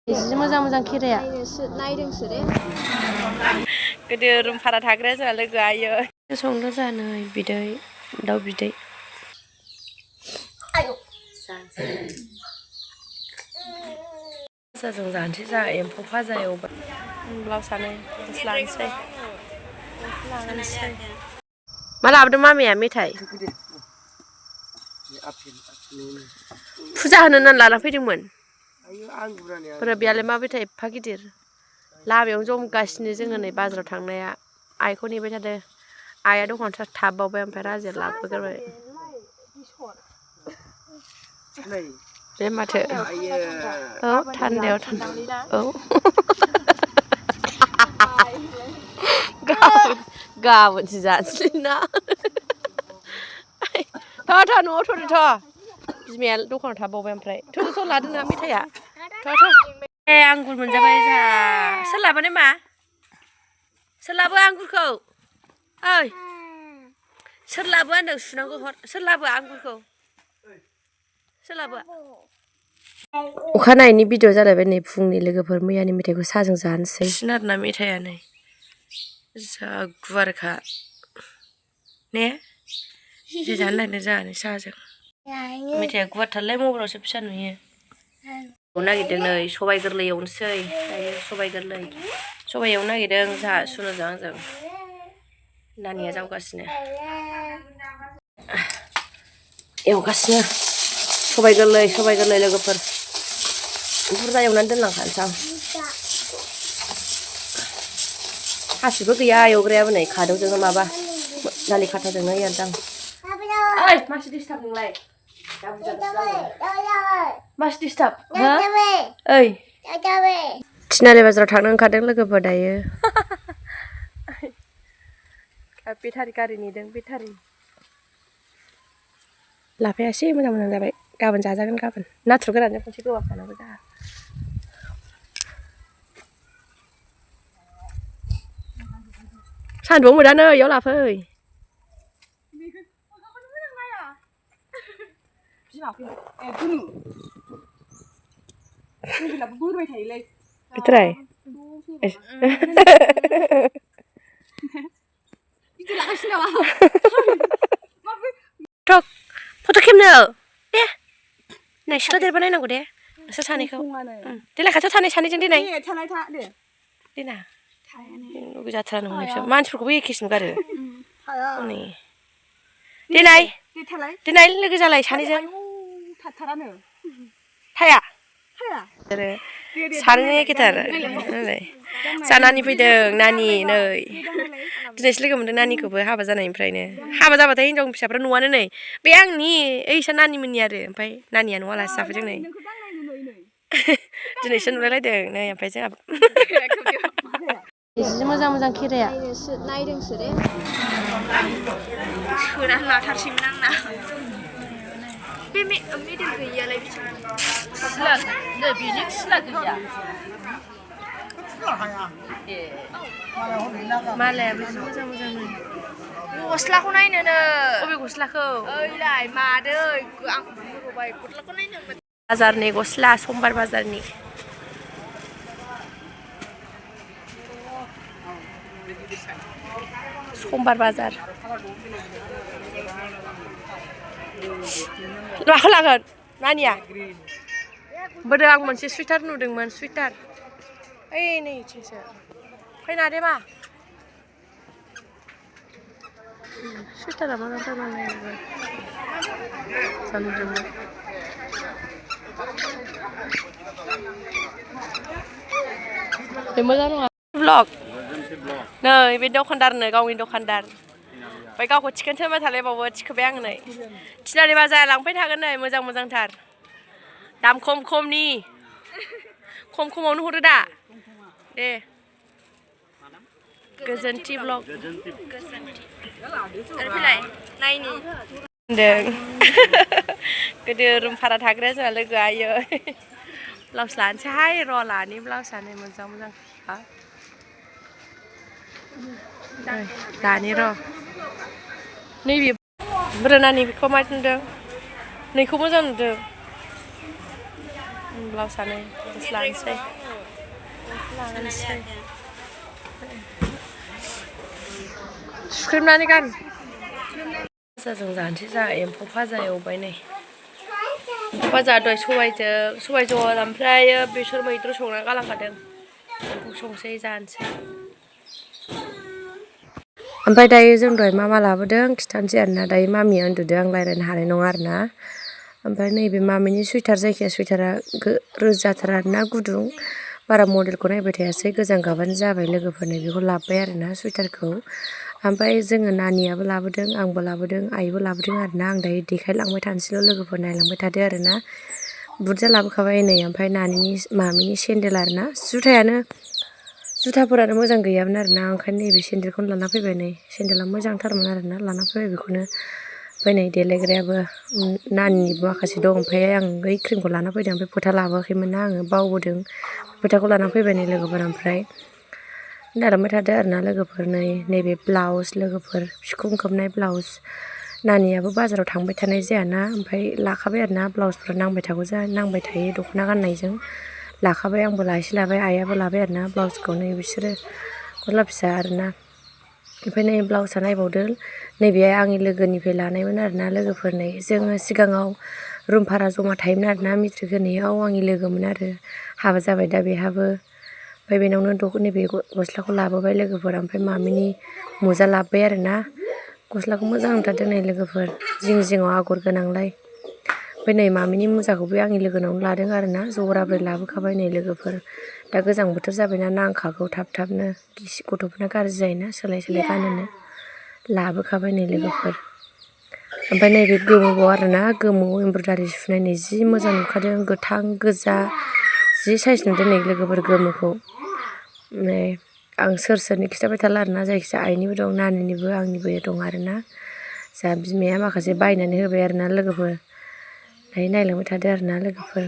एसे मोजां खेराया नायदोंसो दे गोदो रुम भारा थाग्राया जोंहा लोगो आयो संनो जानो बिदै दाउ बिदै फाजाजों जानोसै जा एम्फौ फाजा एवबाय ब्लाउसानो लानोसै मा लाबोदों मामिया मेथाइ फुजा होनो होननानै लाना फैदोंमोन बेयालाय मा मेथाइ एफा गिदिर लामायावनो जमगासिनो जोङो नै बाजाराव थांनाया आइखौ नेबाय थादों आइया दखानाव थाबबावबाय ओमफ्राय राजाया लाबोग्रोबाय बे माथो औ थान्दायाव औ गाबोनसो जानोसै ना थ' न'आव थ'थ' बिमाया दखानाव थाबबावबाय ओमफ्राय थ' लादो ना मेथाइया थ' आंगुर मोनजाबाय जोंहा सोर लाबोनाय मा सोर लाबो आंगुरखौ ओइ सोर लाबो होनदों सुनांगौ हर सोर लाबो आंगुरखौ सोर लाबो अखानायैनि भिडिअ जालायबाय नै फुंनि लोगोफोर मैयानि मेथाइखौ साहाजों जानोसै सुन आरोना मेथाइया नै जा गुवारखा ने जानो नागिरदों जानो साहाजों मेथाइया गुवारथारलाय मबाइलावसो फिसा नुयो नागिरदों नै सबाइ गोरलै एवनोसै दायो सबाइ गोरलै सबाइ एवनो नागिरदों जोंहा सुनुजों आंजों नानिया जावगासिनो एवगासिनो सबाइ गोरलै लोगोफोर बुरजा एवनानै दोनलांखानोसै आं हासिबो गैया एवग्रायाबो नै खादौजोंनो माबा दालि खाथाजोंनो एरदां ओइ मासि डिस्टार्ब नोंलाय मासि डिस्टार्ब हो ओइ तिनालि बाजाराव थांनो ओंखारदों लोगोफोर दायो बेटारि गारि नेदों बेटारि लाफाया एसे मोजां जाबाय गाबोन जाजागोन गाबोन नाथुर गोरानजों खनसे गोबाब जानांगौ जोंहा सान्दुं मोनानो इयाव लाफै बेथराय फट' खेबनो दे नै सिख्ला देरबा नायनांगौ दे नोंसोर सानैखौ देलाय खाथियाव सानैजों देनाय देना लोगो जाथारा नों नोंसोर मानसिफोरखौबो एखेसो नुगारो हनै देनाय लोगो जालाय सानैजों थाया सानैजों एखेथार जा नानि फैदों नानि नै दिनैसो लोगो मोनदों नानिखौबो हाबा जानायनिफ्रायनो हाबा जाबाथाय हिनजाव फिसाफ्रा न'आनो नै बे आंनि ओइसा नानिमोननि आरो ओमफ्राय नानिया न'आ आलासि जाफैदों नै दिनैसो नुलायलायदों नै ओमफ्राय जोंहा एसे मोजां खेराया नायदोंसो दे सोनानै लाथारसैमोन आंना बे मेडेल गैयियालाय सिला नै बेनि सिला गैया मालाया बेसे मोजां गस्लाखौ नायनोनो बबे गस्लाखौ ओइलाय मादै आंखौ बुंहरबाय गस्लाखौ नायनो बाजारनि गस्ला समबार बाजारनि समबार बाजार माखौ लागोन नानिया बोदों आं मोनसे सुइटार नुदोंमोन सुइटार ओइ नै इथिंसो फैना दे मा सुइटारा मोजां जानानै सानदोंमोन मोजां नङा ब्लग नै बे दखानदारनो गावनि दखानदार ओमफ्राय गावखौ थिखोनो थोनबाय थालायबावो थिखोबाय आं नै तिनालि बाजार लांफैनो हागोन नै मोजांथार दाम खमनि खमावनो हरो दा दे गोजोनथि ब्लग आरो फैलाय नायनि होनदों गोदो रुम भारा थाग्राया जोंहा लोगो आयो ब्लाउस लानोसैहाय र' लानि ब्लाउसानो मोजां दानि र' नैबे ब्रोनानि बेखौ मा नुदों नैखौ मोजां नुदों ब्लाउसानो लानोसै सुख्रेमनानै गान फाजाजों जानोसै जोंहा एम्फौ फाजा एवबाय नै एम्फौ फाजा दहाय सबाय जहल ओमफ्राय बेसर मैद्रु संना गालांखादों एम्फौ संसै जानोसै ओमफ्राय दायो जों दहाय मा लाबोदों खिथानोसै आरोना दायो मामिया उन्दुदों आं रायज्लायनो हानाय नङा आरोना ओमफ्राय नैबे मामिनि सुइटार जायखिया सुइटारा रोजाथार आरोना गुदुं बारा मडेलखौ नायबाय थायासै गोजां गाबानो जाबाय लोगोफोरनो बेखौ लाबोबाय आरोना सुइटारखौ ओमफ्राय जोङो नानियाबो लाबोदों आंबो लाबोदों आइबो लाबोदों आरोना आं दायो देखायलांबाय थानोसैल' लोगोफोर नायलांबाय थादो आरोना बुरजा लाबोखाबाय नै ओमफ्राय मामिनि सेन्देल आरोना जुथाफोरानो मोजां गैयामोन आरोना ओंखायनो नैबे सेन्देलखौनो लाना फैबाय नै सेन्देला मोजांथारमोन आरोना लाना फैबाय बेखौनो ओमफ्राय नै देलायग्रायाबो नानिनिबो माखासे दं ओमफ्राय आं बै क्रिमखौ लाना फैदों ओमफ्राय फोथा लाबोआखैमोन ना आङो बावबोदों फोथाखौ लाना फैबाय नै लोगोफोर ओमफ्राय नायलांबाय थादो आरोना लोगोफोर नैबे ब्लाउस लोगोफोर बिखुं खोबनाय ब्लाउस नानियाबो बाजाराव थांबाय थानाय जायाना ओमफ्राय लाखाबाय आरोना ब्लाउसफोरा नांबाय थायो दख'ना गाननायजों लाखाबाय आंबो लाबाय आइयाबो लाबाय आरोना ब्लाउसखौ नै बिसोरो गस्ला फिसा आरोना ओमफ्राय नै ब्लाउसआ नायबावदो नैबे आंनि लोगोनिफ्राय लानायमोन आरोना लोगोफोर नै जोङो सिगाङाव रुम भारा जमा थायोमोन आरोना मेट्रिक होनायाव आंनि लोगोमोन आरो हाबा जाबाय दा बेहाबो ओमफ्राय बेनावनो नैबे गस्लाखौ लाबोबाय लोगोफोर ओमफ्राय मामिनि मुजा लाबोबाय आरोना गस्लाखौ मोजां नुथारदों नै लोगोफोर जिङाव आगर गोनांलाय ओमफ्राय नै मामिनि मुजाखौबो आंनि लोगोनावनो लादों आरोना जराब्रै लाबोखाबाय नै लोगोफोर दा गोजां बोथोर जाबायना नांखागौ थाबनो गथ'फोरना गाज्रि जायोना सोलाय गानहोनो लाबोखाबाय नै लोगोफोर ओमफ्राय नैबे गोमोआव आरोना गोमोआव एमब्रयदारि सुनाय नै जि मोजां नुखादों गोथां गोजा जि साइज नुदों नै लोगोफोर गोमोखौ नै आं सोरनि खिथाबाय थाला आरोना जायखिजाया आइनिबो दं नानिनिबो आंनिबो दं आरोना जोंहा बिमाया माखासे बायनानै होबाय आरोना लोगोफोर दायो नायलांबाय थादो आरोना लोगोफोर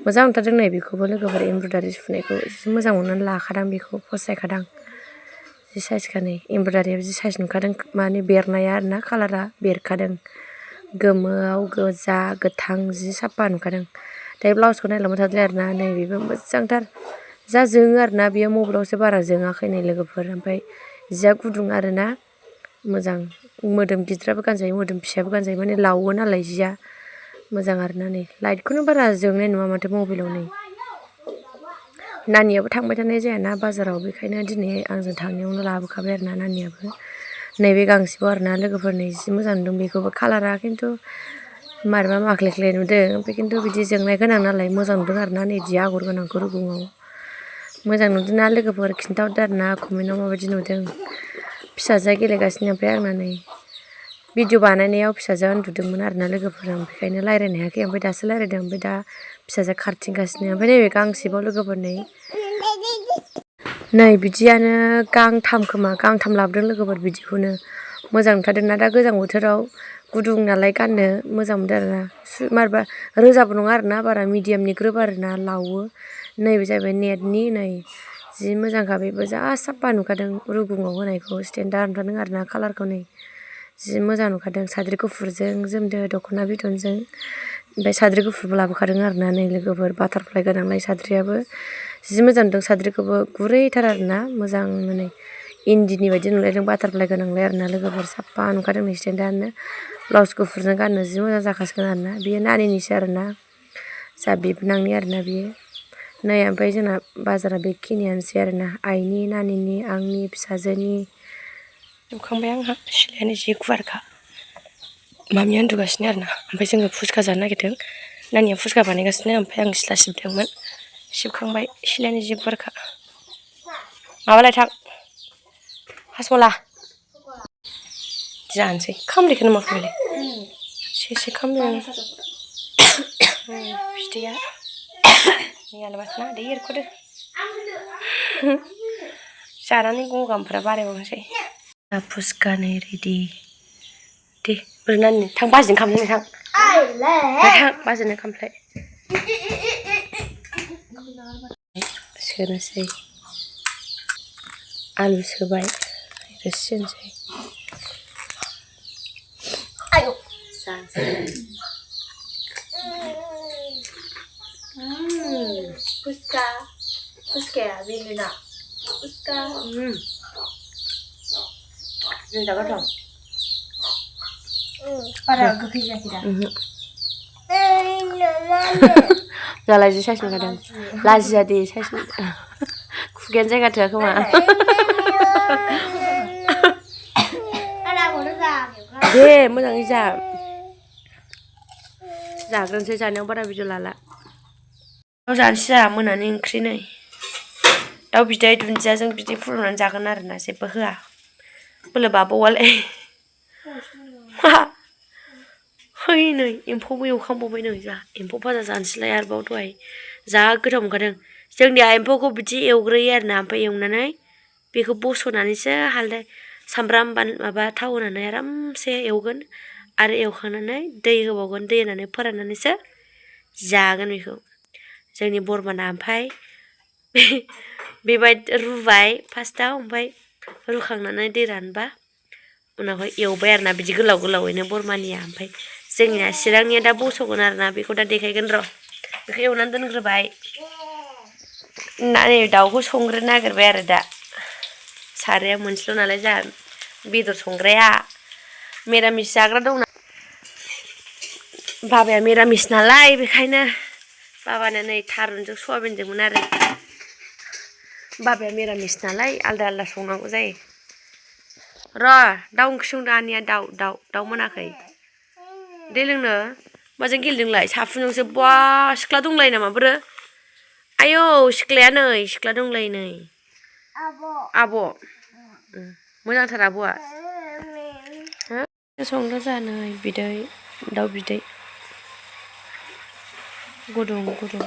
मोजां नुथारदों नै बेखौबो लोगोफोर एमब्रयदारि सुनायखौ एसे मोजां मोननानै लाखादां बेखौ फसायखादां जि साइजखा नै एमब्रयदारियाबो जि साइज नुखादों माने बेरनाया आरोना कालारा बेरखादों गोमोआव गोजा गोथां जि साफा नुखादों दायो ब्लाउसखौ नायलांबाय थादों आरोना नै बेबो मोजांथार जा जोङो आरोना बेयो मबाइलावसो बारा जोङाखै नै लोगोफोर ओमफ्राय जिया गुदुं आरोना मोजां मोदोम गिदिराबो गानजायो मोदोम फिसायाबो गानजायो माने लावो नालाय जिया मोजां आरोना नै लाइटखौनो बारा जोंनाय नुवा माथो मबाइलाव नै नानियाबो थांबाय थानाय जायाना बाजाराव बेखायनो दिनै आंजों थांनायावनो लाबोखाबाय आरोना नानियाबो नैबे गांसेबाव आरोना लोगोफोर नै जि मोजां नुदों बेखौबो कालारा खिन्थु मारैबा माख्लेख्ले नुदों ओमफ्राय खिन्थु बिदि जोंनाय गोनां नालाय मोजां नुदों आरोना नै बिदि आगर गोनांखौ रुगुङाव मोजां नुदोंना लोगोफोर खिन्थाहरदो आरोना कमेन्टआव माबायदि नुदों फिसाजोआ गेलेगासिनो ओमफ्राय आंना नै भिडिअ बानायनायाव फिसाजोआ उन्दुदोंमोन आरोना लोगोफोर बेखायनो रायज्लायनो हायाखै ओमफ्राय दासो रायज्लायदों ओमफ्राय दा फिसाजोआ खारथिंगासिनो ओमफ्राय नैबे गांसेबाव लोगोफोर नै बिदियानो गांथाम लाबोदों लोगोफोर बिदिखौनो मोजां नुथारदोंना दा गोजां बोथोराव गुदुं नालाय गाननो मोजां मोनदों आरोना मारैबा रोजाबो नङा आरोना बारा मिडियामनि ग्रोब आरोना लावो नैबे जाहैबाय नेटनि नै जि मोजांखा बेबो जा साफा नुखादों रुगुङाव होनायखौ स्टेन्डार्ड नुथारदों आरोना कालारखौ नै जि मोजां नुखादों साद्रि गुफुरजों जोमदो दख'ना बिदनजों ओमफ्राय साद्रि गुफुरबो लाबोखादों आरोना नै लोगोफोर बाटारफ्लाइ गोनांलाय साद्रियाबो जि मोजां नुदों साद्रिखौबो गुरैथार आरोना मोजां नै इन्दिनि बायदि नुलायदों बाटारफ्लाइ गोनांलाय आरोना लोगोफोर साफा नुखादों नै स्टेन्डार्डनो ब्लाउस गुफुरजों गाननो जि मोजां जाखासिगोन आरोना बेयो नानिनिसो आरोना जा बिबोनांनि आरोना बेयो नै ओमफ्राय जोंना बाजारा बेखिनियानोसै आरोना आइनि नानिनि आंनि फिसाजोनि नुखांबाय आंहा सिलायानो जि गुवारखा मामिया उन्दुगासिनो आरोना ओमफ्राय जोङो फुसका जानो नागिरदों नानिया फुसका बानायगासिनो ओमफ्राय आं सिथ्ला सिबदोंमोन सिबखांबाय सिलायानो जि गुवारखा माबालाय थां हासमला जानोसै खामलायखोनो माखौलाय एसे खामदों बिदैया मैयालाबासना दै एरख'दो जानानै गगामफ्रा बारायबावनोसै फुसका नै रेडि दे बोरनानै थां बाजैनो खामलाय थां थां बाजैनो खामफ्लाय सोनोसै आलु सोबाय रोसि होनोसै जानोसै Fuskaya beनो ना fuska जों दा गोथाव बारा गोखै जायाखै दा जालाजि साइस नुखादों लाजिया दे साइस खुगायानो जायगा थोआ खोमा दे मोजाङै जा जाग्रोनोसै जानायाव बारा भिडिअ लाला दाउ जानोसै जा मोनानि ओंख्रि नै दाउ बिदै दुन्दियाजों बिदै फुदुंनानै जागोन आरोना जेबो होआ बोलो बाबौआलाय है नै एम्फौबो एवखांबावबाय नै जा एम्फौ भाजा जानोसैलाय आरोबाव दहाय जा गोथाव मोनखादों जोंनिया एम्फौखौ बिदि एवग्रोयो आरोना ओमफ्राय एवनानै बेखौ बस'नानैसो हालदै सामब्राम माबा थाव होनानै आरामसे एवगोन आरो एवखांनानै दै होबावगोन दै होनानै फोराननानैसो जागोन बेखौ जोंनि बरमाना ओमफ्राय बेबायदि रुबाय फार्स्टआव ओमफ्राय रुखांनानै दै रानबा उनावहाय एवबाय आरोना बिदि गोलाव गोलावैनो बरमानिया ओमफ्राय जोंनिया चिरांनिया दा बस'गोन आरोना बेखौ दा देखायगोन र' बेखौ एवनानै दोनग्रोबाय नै दाउखौ संग्रोनो नागिरबाय आरो दा साराया मोनसेल' नालाय जोंहा बेदर संग्राया मिरामिस जाग्रा दं बाबाया मिरामिस नालाय बेखायनो बाबानो नै थारुनजों सयाबिनजोंमोन आरो बाबाया मिरामिस नालाय आलदा आलदा संनांगौ जायो र' दाउ ओंख्रि संदों आनैया दाउ मोनाखै दै लोंनो माजों गेलेदोंलाय साफुनजोंसो बा सिख्ला दंलायो नामा बोरो आयौ सिख्लाया नै सिख्ला दंलायो नै आब' मोजांथार आब'आ संदों जोंहा नै बिदै दाउ बिदै गुदुं गुदुं